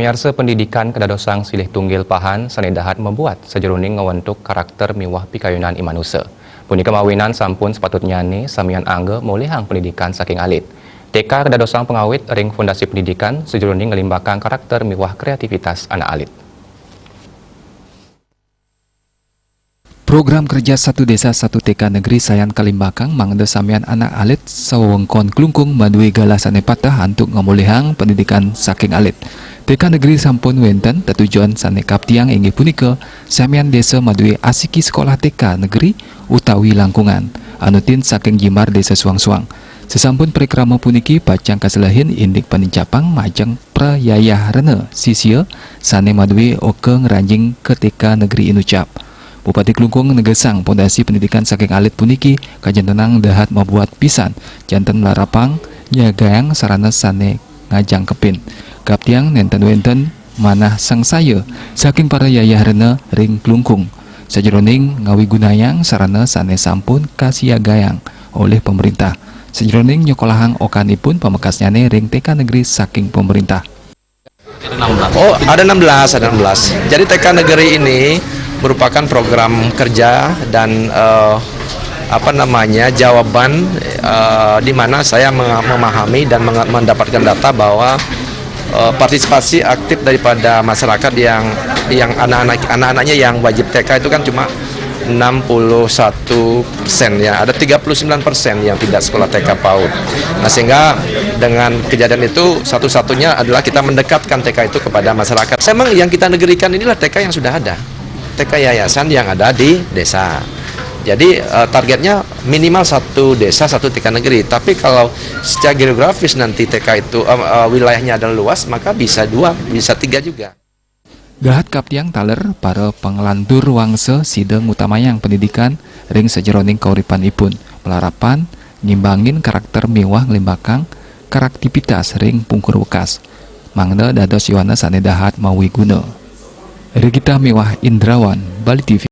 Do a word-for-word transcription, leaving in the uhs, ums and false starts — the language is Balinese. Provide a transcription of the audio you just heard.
Miarsa, pendidikan kadadosang silih tunggil pahan sane dahat mabuat sajeroning ngawentuk karakter miwah pikayunan i manusa. Punika mawinan sampun sapatutnyane samian angga molihang pendidikan saking alit. T K kadadosang pangawit ring fondasi pendidikan sajeroning nglimbakang karakter miwah kreativitas anak alit. Program kerja Satu Desa Satu T K Negeri sayan kalimbakang mangda samian anak alit sawewengkon Klungkung madue galah sane pateh antuk ngamolihang pendidikan saking alit. T K Negeri sampun wenten tetujon sane kaptiang inggih punika samian desa madue asiki sekolah T K Negeri utawi langkungan anutin saking jimbar desa suang-suang. Sesampun parikrama puniki pacang kaselehin indik panincapang majeng prayayah rena sisia sane madue oka ngranjing ka T K Negeri inucap. Bupati Klungkung negesang pondasi pendidikan saking alit puniki kajantenang dahat mabuat pisan, janten malarapang nyagayang sarana sane ngajangkepin. Kaptiang nenten wenten manah sangsaya saking para yayah rena ring Klungkung sajeroning ngawigunayang sarana sane sampun kasiagayang olih pemerintah. Sajeroning nyekolahang okanipun pamekasnyane ring T K negeri saking pemerintah. Oh, ada enam belas, ada enam belas. Jadi T K negeri ini merupakan program kerja dan eh, apa namanya, jawaban eh, di mana saya mem- memahami dan menge- mendapatkan data bahwa eh, partisipasi aktif daripada masyarakat yang yang anak-anak anak-anaknya yang wajib T K itu kan cuma enam puluh satu persen, ya, ada tiga puluh sembilan persen yang tidak sekolah T K PAUD. Nah, sehingga dengan kejadian itu satu-satunya adalah kita mendekatkan T K itu kepada masyarakat. Memang yang kita negerikan inilah T K yang sudah ada. T K yayasan yang ada di desa. Jadi eh, targetnya minimal satu desa satu T K negeri. Tapi kalau secara geografis nanti T K itu eh, eh, wilayahnya adalah luas, maka bisa dua, bisa tiga juga. Gahat kaptiang taler para panglantur wangsa sida ngutamayang pendidikan ring sajeroning kauripanipun, malarapan ngimbangin karakter miwah nglimbakang karaktivitas ring pungkur wekas, mangda dados yowana sane dahat mawiguna. Regita miwah Indrawan, Bali T V.